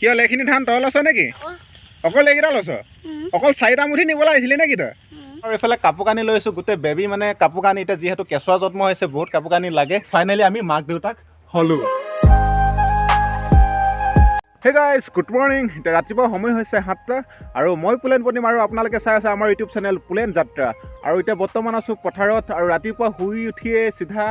কিয় এইখিনি ধান তই লৈছ নেকি? অকল এইকেইটা লৈছ? অকল চাৰিটা মুঠি নিবলৈ আহিছিলি নেকি তই? আৰু এইফালে কাপোৰ কানি লৈছোঁ গোটেই বেবী, মানে কাপোৰ কানি এতিয়া যিহেতু কেঁচুৱা জন্ম হৈছে বহুত কাপোৰ কানি লাগে। ফাইনেলি আমি মাক দেউতাক হ'লোঁ। Hey guys, good morning. এতিয়া ৰাতিপুৱা সময় হৈছে 7টা আৰু মই পুলেন পতিম আৰু আপোনালোকে চাই আছে আমাৰ ইউটিউব চেনেল পুলেন যাত্ৰা। আৰু এতিয়া বৰ্তমান আছোঁ পথাৰত আৰু ৰাতিপুৱা শুই উঠিয়ে চিধা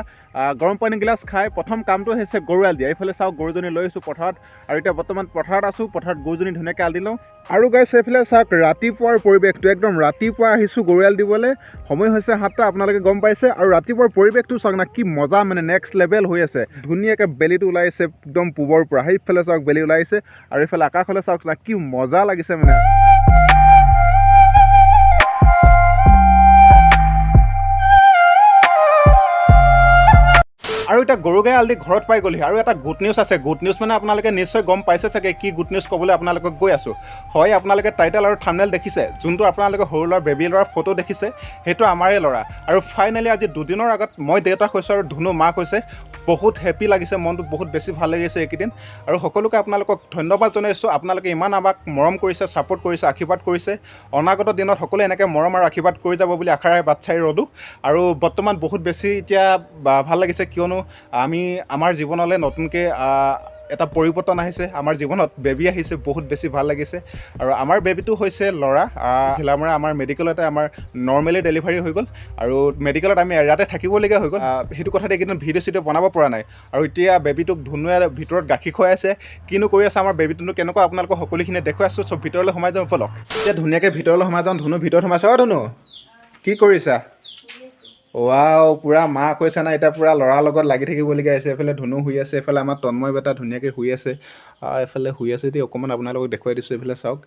গৰম পানী গিলাচ খাই প্ৰথম কামটো হৈছে গৰু এৰাল দিয়া। এইফালে চাওক গৰুজনী লৈ আহিছোঁ পথাৰত আৰু এতিয়া বৰ্তমান পথাৰত আছোঁ। পথাৰত গৰুজনী ধুনীয়াকৈ এৰাল দি লওঁ। আৰু গাইজ এইফালে চাওক ৰাতিপুৱাৰ পৰিৱেশটো, একদম ৰাতিপুৱা আহিছোঁ গৰু এৰাল দিবলৈ। সময় হৈছে 7টা, আপোনালোকে গম পাইছে। আৰু ৰাতিপুৱাৰ পৰিৱেশটো চাওক না কি মজা, মানে নেক্সট লেভেল হৈ আছে। ধুনীয়াকৈ বেলিটো ওলাইছে একদম পূবৰ পৰা, সেইফালে চাওক বেলি ওলাইছে আৰু এইফালে আকাশলৈ চাওক না কি মজা লাগিছে মানে। আৰু এতিয়া গৰু গাই আলদি ঘৰত পাই গ'লহি। আৰু এটা গুড নিউজ আছে। গুড নিউজ মানে আপোনালোকে নিশ্চয় গম পাইছে চাগে কি গুড নিউজ ক'বলৈ আপোনালোকক গৈ আছোঁ। হয়, আপোনালোকে টাইটেল আৰু থাম্বনেইল দেখিছে, যোনটো আপোনালোকে সৰু ল'ৰা বেবী ল'ৰাৰ ফটো দেখিছে সেইটো আমাৰে ল'ৰা। আৰু ফাইনেলি আজি দুদিনৰ আগত মই দেউতাক হৈছোঁ আৰু ধুনু মাক হৈছে। বহুত হেপী লাগিছে, মনটো বহুত বেছি ভাল লাগিছে এইকেইদিন। আৰু সকলোকে আপোনালোকক ধন্যবাদ জনাইছোঁ। আপোনালোকে ইমান আমাক মৰম কৰিছে, ছাপোৰ্ট কৰিছে, আশীৰ্বাদ কৰিছে। অনাগত দিনত সকলোৱে এনেকৈ মৰম আৰু আশীৰ্বাদ কৰি যাব বুলি আশাৰে বাট চাই ৰ'লোঁ। আৰু বৰ্তমান বহুত বেছি এতিয়া ভাল লাগিছে, কিয়নো আমি আমাৰ জীৱনলৈ নতুনকৈ এটা পৰিৱৰ্তন আহিছে, আমাৰ জীৱনত বেবী আহিছে, বহুত বেছি ভাল লাগিছে। আৰু আমাৰ বেবীটো হৈছে ল'ৰা। ঘিলামৰা আমাৰ মেডিকেলতে আমাৰ নৰ্মেলি ডেলিভাৰী হৈ গ'ল আৰু মেডিকেলত আমি ইয়াতে থাকিবলগীয়া হৈ গ'ল। সেইটো কথাতে এইকেইদিন ভিডিঅ' চিডিঅ' বনাব পৰা নাই। আৰু এতিয়া বেবীটোক ধুনুৱে ভিতৰত গাখীৰ খুৱাই আছে, কিনো কৰি আছে আমাৰ বেবীটোনো কেনেকুৱা আপোনালোকক সকলোখিনি দেখুৱাই আছোঁ। চব ভিতৰলৈ সোমাই যাওঁ ব'লক। এতিয়া ধুনীয়াকৈ ভিতৰলৈ সোমাই যাওঁ। ধুনু ভিতৰত সোমাইছে। অ' ধুনু কি কৰিছা? ৱাও, পূৰা মাক হৈছে না, এতিয়া পূৰা ল'ৰাৰ লগত লাগি থাকিবলগীয়া হৈছে। এইফালে ধুনু শুই আছে, এইফালে আমাৰ তন্ময় বেটা ধুনীয়াকৈ শুই আছে। এইফালে শুই আছে দেই, অকণমান আপোনালোকক দেখুৱাই দিছোঁ। এইফালে চাওক,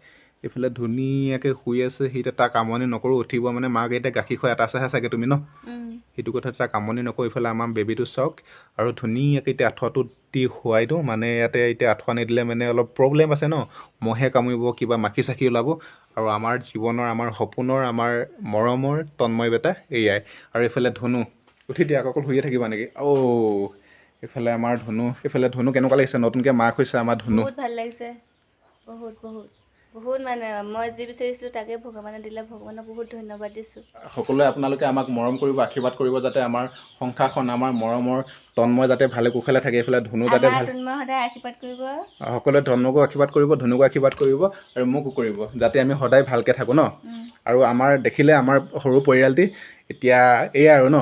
এইফালে ধুনীয়াকৈ শুই আছে। সি এতিয়া তাক আমনি নকৰোঁ, উঠিব মানে মাক এতিয়া গাখীৰ খুৱাই এটা আছেহে চাগে তুমি ন, সেইটো কথা তাক আমনি নকৰোঁ। এইফালে আমাৰ বেবীটো চাওক আৰু ধুনীয়াকৈ এতিয়া আঁঠুৱাটো দি শুৱাই দিওঁ। মানে ইয়াতে এতিয়া আঁঠুৱা নিদিলে মানে অলপ প্ৰব্লেম আছে ন, মহে কামুৰিব, কিবা মাখি চাখি ওলাব। আৰু আমাৰ জীৱনৰ, আমাৰ সপোনৰ, আমাৰ মৰমৰ তন্ময় বেটা এয়াই। আৰু এইফালে ধুনু উঠি দিয়া, অকল শুইয়ে থাকিবা নেকি? অ' এইফালে আমাৰ ধুনু, এইফালে ধুনু কেনেকুৱা লাগিছে? নতুনকৈ মাক হৈছে আমাৰ ধুনু। বহুত ভাল লাগিছে, বহুত বহুত বহুত, মানে মই যি বিচাৰিছিলোঁ তাকে ভগৱানে দিলে। ভগৱানক বহুত ধন্যবাদ দিছোঁ। সকলোৱে আপোনালোকে আমাক মৰম কৰিব, আশীৰ্বাদ কৰিব, যাতে আমাৰ সংসাৰখন, আমাৰ মৰমৰ তন্ময় যাতে ভালে কুশলে থাকে। এইফালে ধুনু যাতে ভাল, তন্ময় সদায় আশীৰ্বাদ কৰিব। সকলোৱে তন্ময়কো আশীৰ্বাদ কৰিব, ধুনুকো আশীৰ্বাদ কৰিব আৰু মোকো কৰিব, যাতে আমি সদায় ভালকৈ থাকোঁ ন। আৰু আমাৰ দেখিলে আমাৰ সৰু পৰিয়ালটি এতিয়া এয়াই আৰু ন।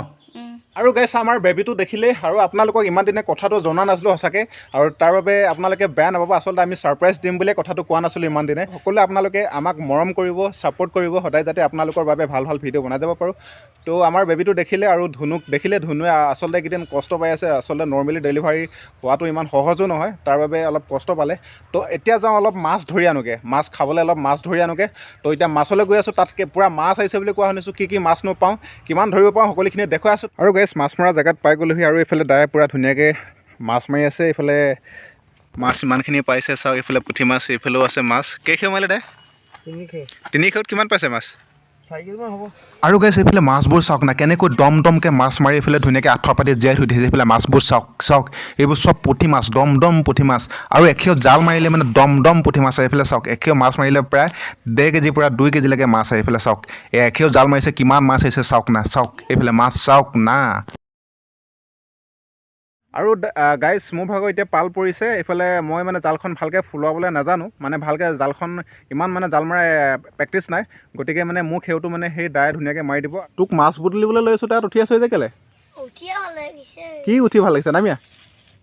আৰু গাইছ আমাৰ বেবীটো দেখিলে আৰু আপোনালোকক ইমান দিনে কথাটো জনা নাছিলোঁ সঁচাকৈ, আৰু তাৰ বাবে আপোনালোকে বেয়া নাপাব। আচলতে আমি ছাৰপ্ৰাইজ দিম বুলিয়ে কথাটো কোৱা নাছিলোঁ ইমান দিনে। সকলোৱে আপোনালোকে আমাক মৰম কৰিব, ছাপোৰ্ট কৰিব সদায়, যাতে আপোনালোকৰ বাবে ভাল ভাল ভিডিঅ' বনাই যাব পাৰোঁ। তো আমাৰ বেবীটো দেখিলে আৰু ধুনুক দেখিলে, ধুনুৱে আচলতে এইকেইদিন কষ্ট পাই আছে। আচলতে নৰ্মেলি ডেলিভাৰী হোৱাটো ইমান সহজো নহয়, তাৰ বাবে অলপ কষ্ট পালে। তো এতিয়া যাওঁ অলপ মাছ ধৰি আনোগৈ, মাছ খাবলৈ অলপ মাছ ধৰি আনোগৈ। তো এতিয়া মাছলৈ গৈ আছোঁ, তাতকৈ পূৰা মাছ আহিছে বুলি কোৱা শুনিছোঁ। কি কি মাছনো পাওঁ, কিমান ধৰিব পাৰোঁ সকলোখিনি দেখুৱাই আছোঁ। আৰু গাইছ মাছ মৰা জেগাত পাই গ'লোহি। আৰু এইফালে দায়ে পূৰা ধুনীয়াকৈ মাছ মাৰি আছে। এইফালে মাছ ইমানখিনি পাইছে চাওক। এইফালে পুঠি মাছ, এইফালেও আছে মাছ। কেইখেও মাৰিলে দাই? তিনিখেওত কিমান পাইছে মাছ? আৰু গাইছ এইফালে মাছবোৰ চাওক না কেনেকৈ দম দমকৈ মাছ মাৰি এইফালে ধুনীয়াকৈ আঁঠুৱা পাতি জীয়াই থৈ দিছে। এইফালে মাছবোৰ চাওক চাওক, এইবোৰ চব পুঠি মাছ, দম দম পুঠি মাছ। আৰু এখেও জাল মাৰিলে মানে দম দম পুঠি মাছ। এইফালে চাওক, এখেও মাছ মাৰিলে প্ৰায় 1.5 কেজিৰ পৰা 2 কেজিলৈকে মাছ আহে। এইফালে চাওক, এই এখেও জাল মাৰিছে, কিমান মাছ আহিছে চাওক না, চাওক এইফালে মাছ চাওক না। আৰু গাইজ মোৰ ভাগৰ এতিয়া পাল পৰিছে। এইফালে মই মানে জালখন ভালকৈ ফুলোৱাবলৈ নাজানো, মানে ভালকৈ জালখন ইমান মানে জাল মৰা প্ৰেক্টিচ নাই, গতিকে মানে মোক সেইটো মানে সেই দায়ে ধুনীয়াকৈ মাৰি দিব। তোক মাছ বুটলিবলৈ লৈছোঁ, তাত উঠি আছ যে কেলৈ? কি উঠি ভাল লাগিছে নামিয়া?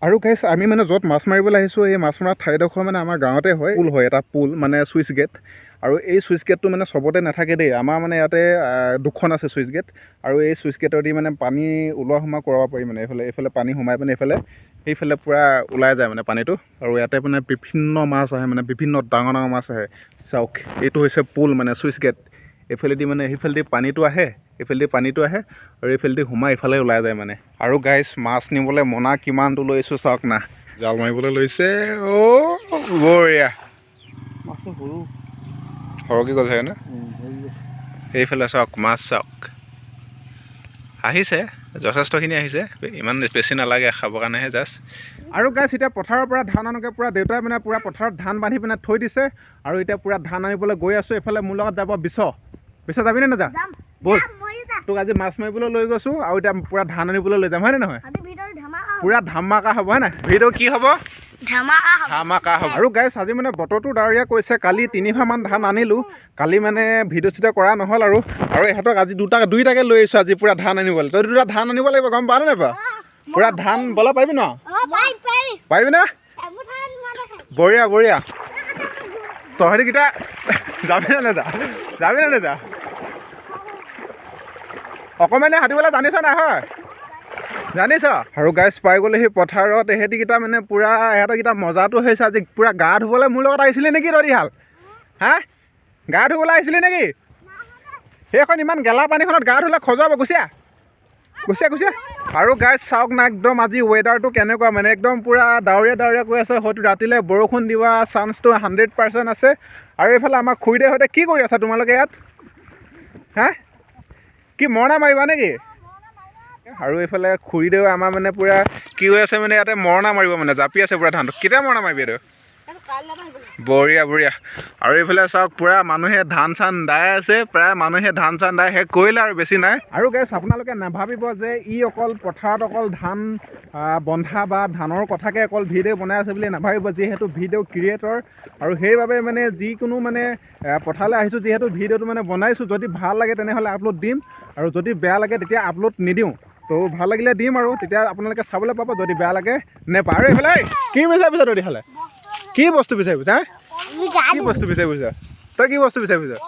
আৰু গাইজ আমি মানে য'ত মাছ মাৰিবলৈ আহিছোঁ, এই মাছ মৰা ঠাইডোখৰ মানে আমাৰ গাঁৱতে হয়। পুল হয় এটা পুল, মানে চুইচ গেট। আৰু এই চুইচ গেটটো মানে চবতে নাথাকে দেই, আমাৰ মানে ইয়াতে দুখন আছে চুইচ গেট। আৰু এই চুইচ গেটেদি মানে পানী ওলোৱা সোমোৱা কৰাব পাৰি, মানে এইফালে এইফালে পানী সোমাই পিনে এইফালে সেইফালে পূৰা ওলাই যায় মানে পানীটো। আৰু ইয়াতে মানে বিভিন্ন মাছ আহে, মানে বিভিন্ন ডাঙৰ ডাঙৰ মাছ আহে। চাওক এইটো হৈছে পুল, মানে চুইচ গেট। এইফালেদি মানে সেইফালেদি পানীটো আহে, এইফালেদি পানীটো আহে আৰু এইফালেদি সোমাই এইফালে ওলাই যায় মানে। আৰু গাইজ মাছ নিবলৈ মোনা কিমানটো লৈছোঁ চাওক না, জাল মাৰিবলৈ লৈছে। অ' বঢ়িয়া, সৰকি গ'ল চাগে ন। এইফালে চাওক মাছ চাওক আহিছে, যথেষ্টখিনি আহিছে, ইমান বেছি নালাগে খাবৰ কাৰণেহে জাষ্ট। আৰু গাইছ এতিয়া পথাৰৰ পৰা ধান আনোগৈ। পূৰা দেউতাই মানে পূৰা পথাৰত ধান বান্ধি পিনে থৈ দিছে আৰু এতিয়া পূৰা ধান আনিবলৈ গৈ আছোঁ। এইফালে মোৰ লগত যাব বিশ্ব। বিশ্ব যাবি নে নাযা? ব'ল, তোক আজি মাছ মাৰিবলৈ লৈ গৈছোঁ আৰু এতিয়া পূৰা ধান আনিবলৈ লৈ যাম, হয়নে নহয়? পূৰা ধামাকা হ'ব, হয় নাই? ভিডিঅ' কি হ'ব? ধামাকা হ'ব। আৰু গাইছ আজি মানে বতৰটো ডাৱৰীয়া কৈছে। কালি 3 ভামান ধান আনিলোঁ, কালি মানে ভিডিঅ' চিডিঅ' কৰা নহ'ল আৰু। আৰু ইহঁতক আজি দুইটাকে লৈ আহিছোঁ আজি পূৰা ধান আনিবলৈ। তই দুটা ধান আনিব লাগিব, গম পাৱ নে নাপাৱ? পূৰা ধান বলা পাৰিবি ন? পাৰিবি না? বঢ়িয়া বঢ়িয়া। তহঁতিকেইটা যাবি নে নাযা? যাবি নে নাযা? অকণমানে সাঁতুৰিবলৈ জানিছ নাই? হয়, জানিছ? আৰু গাইছ পাই গ'লে সেই পথাৰত এহেঁতিকেইটা মানে পূৰা ইহঁতৰকেইটা মজাটো হৈছে আজি পূৰা গা ধুবলৈ মোৰ লগত আহিছিলি নেকি তহঁতিহাল? হা, গা ধুবলৈ আহিছিলি নেকি? সেইখন ইমান গেলা পানীখনত গা ধুলে খজুৱাব। গুচিয়া গুচিয়া গুচিয়া। আৰু গাইছ চাওক না, একদম আজি ৱেডাৰটো কেনেকুৱা, মানে একদম পূৰা ডাৱৰীয়া ডাৱৰীয়া কৈ আছে। হয়তো ৰাতিলৈ বৰষুণ দিয়া চান্সটো 100% আছে। আৰু এইফালে আমাৰ খুৰীদেউৰ সৈতে কি কৰি আছা তোমালোকে ইয়াত? হা, কি মৰণা মাৰিবা নেকি? আৰু এইফালে খুৰীদেউ আমাৰ মানে পূৰা কি হৈ আছে, মানে ইয়াতে মৰণা মাৰিব, মানে জাপি আছে পূৰা ধানটো। কেতিয়া মৰণা মাৰিবি এইটো? বঢ়িয়া বঢ়িয়া। আৰু এইফালে চাওক, পূৰা মানুহে ধান চান দাই আছে। প্ৰায় মানুহে ধান চান দাই শেষ কৰিলে আৰু বেছি নাই। আৰু গাইছ আপোনালোকে নাভাবিব যে ই অকল পথাৰত অকল ধান বন্ধা বা ধানৰ কথাকে অকল ভিডিঅ' বনাই আছে বুলি নাভাবিব। যিহেতু ভিডিঅ' ক্ৰিয়েটৰ আৰু সেইবাবে মানে যিকোনো মানে পথাৰলৈ আহিছোঁ, যিহেতু ভিডিঅ'টো মানে বনাইছোঁ, যদি ভাল লাগে তেনেহ'লে আপলোড দিম আৰু যদি বেয়া লাগে তেতিয়া আপলোড নিদিওঁ। তো ভাল লাগিলে দিম আৰু তেতিয়া আপোনালোকে চাবলৈ পাব, যদি বেয়া লাগে নেপায়। আৰু এইফালে কি বিচাৰিছ তহঁতি হ'লে? কি বস্তু বিচাৰিছ? হা, কি বস্তু বিচাৰি? তই কি বস্তু বিচাৰি?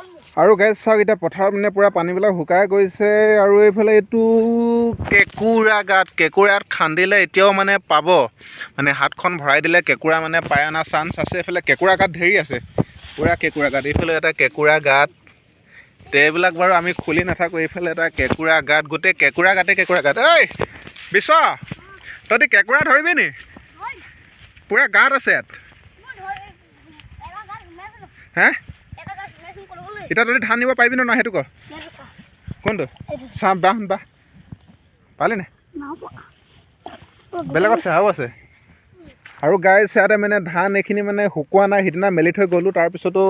আৰু গাইছ চাওক, এতিয়া পথাৰত মানে পূৰা পানীবিলাক শুকাই গৈছে। আৰু এইফালে এইটো কেঁকুৰা গাঁত, কেঁকুৰাত খান্দিলে এতিয়াও মানে পাব, মানে হাতখন ভৰাই দিলে কেঁকুৰা মানে পাই অনা চান্স আছে। এইফালে কেঁকুৰা গাঁত ধেৰি আছে, পূৰা কেঁকুৰা গাঁত। এইফালে এটা কেঁকুৰা গাঁত, এইবিলাক বাৰু আমি খুলি নাথাকোঁ। এইফালে এটা কেঁকুৰা গাঁত, গোটেই কেঁকুৰা গাঁতে কেঁকুৰা গাঁত। ঐ বিশ্ব, তহঁতি কেঁকুৰা ধৰিবি নি? পূৰা গাঁত আছে ইয়াত। হে, এতিয়া তহঁতি ধান নিব পাৰিবি নে নহয় সেইটো ক। কোনটো চাহ বাহ বাহ পালি নে? বেলেগত চাহো আছে। আৰু গাইছ ইয়াতে মানে ধান এইখিনি মানে শুকোৱা নাই, সিদিনা মেলি থৈ গ'লোঁ, তাৰপিছতো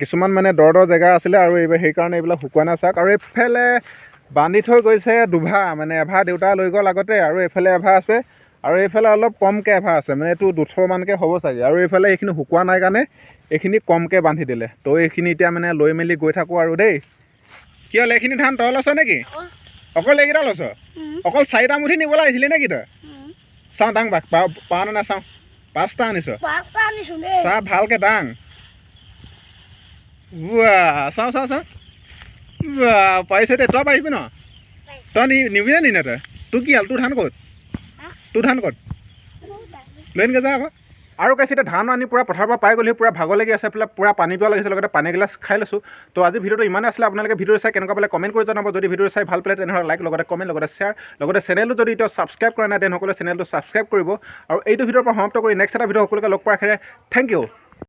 কিছুমান মানে দ দ জেগা আছিলে আৰু এইবাৰ সেইকাৰণে এইবিলাক শুকোৱা নাই, চাওক। আৰু এইফালে বান্ধি থৈ গৈছে দুভা, মানে এভা দেউতা লৈ গ'ল আগতে আৰু এইফালে এভা আছে আৰু এইফালে অলপ কমকৈ এভা আছে, মানে এইটো 200মানকৈ হ'ব চাগে। আৰু এইফালে এইখিনি শুকোৱা নাই কাৰণে এইখিনি কমকৈ বান্ধি দিলে। তো এইখিনি এতিয়া মানে লৈ মেলি গৈ থাকোঁ আৰু দেই। কি হ'ল, এইখিনি ধান তই লৈছ নেকি? অকল এইকেইটা লৈছ? অকল চাৰিটা মুঠি নিবলৈ আহিছিলি নেকি তই? চাওঁ দাং বাক পাওঁ নে নাচাওঁ। পাঁচটা আনিছ? চা ভালকৈ দাং। ৱা, চাওঁ চাওঁ চাওঁ। ৱা, পাৰিছে দে। তই পাৰিবি ন? তই নিবি নে নিনে তই? তোৰ কি হ'ল? তোৰ ধান ক'ত? তোৰ ধান ক'ত? লৈ আনগৈ যা আকৌ। আৰু গাইছ এতিয়া ধান আনি পূৰা পথাৰৰ পৰা পাই গ'লহি, পূৰা ভাগৰ লাগি আছে, পেলাই পূৰা পানী পিয়াহ লাগিছে, লগতে পানী এগিলাচ খাই লৈছোঁ। তো আজি ভিডিঅ'টো ইমানেই আছিলে। আপোনালোকে ভিডিঅ'টো চাই কেনেকুৱা পালে কমেণ্ট কৰি জনাব। যদি ভিডিঅ'টো চাই ভাল পালে তেনেহ'লে লাইক, লগতে কমেণ্ট, লগতে শ্বেয়াৰ, লগতে চেনেলটো যদি এতিয়া ছাবস্ক্ৰাইব কৰা নাই তেনেহ'লে চেনেলটো ছাবস্ক্ৰাইব কৰিব। আৰু এইটো ভিডিঅ'ৰ পৰা সমাপ্ত কৰি নেক্সট এটা ভিডিঅ' সকলোকে লগ পোৱাৰ আশাৰে, thank U.